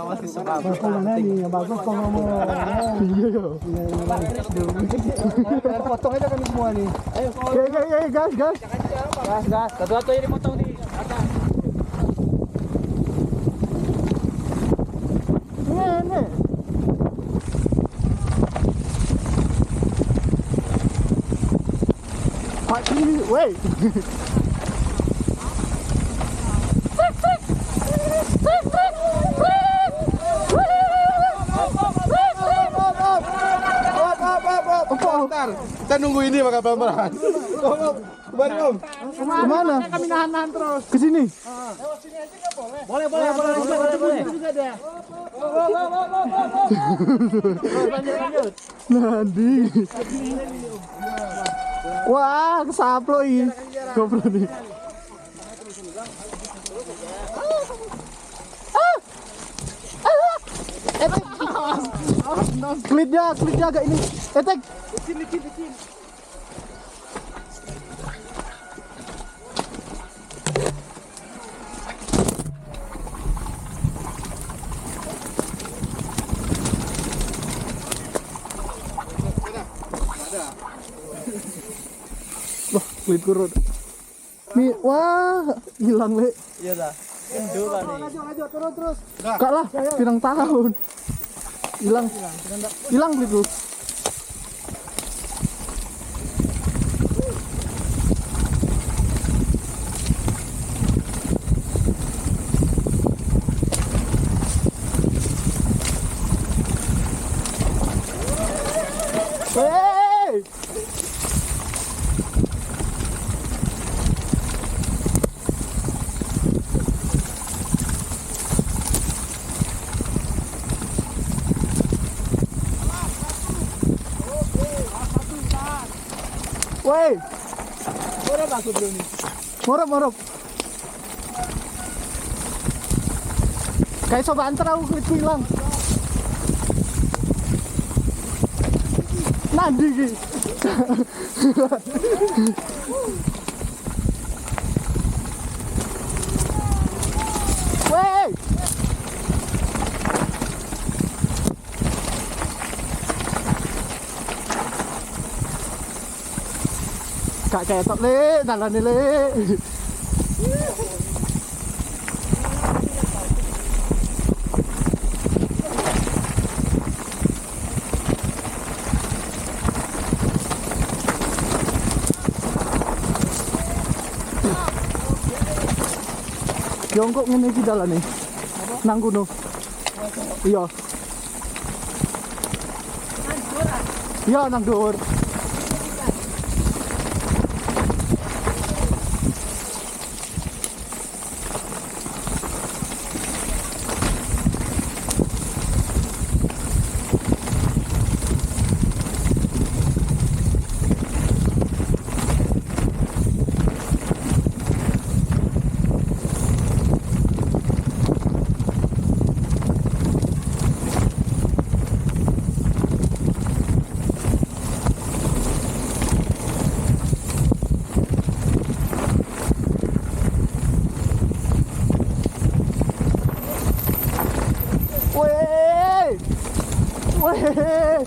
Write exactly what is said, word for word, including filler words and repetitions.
Masih semangat. Mana ni yang bagus kau ngomong? Iya, iya. Potong aja kami semua ni. Ayo. Oke, oke, oke, gas, gas. Gas, gas. Satu-satu aja dipotong ni. Ni, ni. Pak sini, weh. Bentar, kita nunggu ini makan pelan-pelan. Kembali, Om. Kemana? Kami nahan-nahan terus. Ke sini. Boleh, boleh, boleh, boleh, boleh. Nadi. Wah, kesaplok ini. Goblok ni. Ah! Ah! Etek. Klitnya, klitnya agak ini. Etek. Wah, kulit kurut. Mi, wah, hilang, Lek. Iya dah. Kan dua kali. Lanjut, lanjut, turun terus. Kak lah, pinang tahun. Hilang. Hilang beliku. Hei! Woi! Morop aku dulu ni. Morop, morop. Kai sobat antara aku kulit hilang. Nadi ki. Woi! Kak, kak, top, Lek, dalam ni, Lek. Tiongkok ngene cit dalam ni. Nang gunong. Iya. Iya, nang dur. Weh! Weh!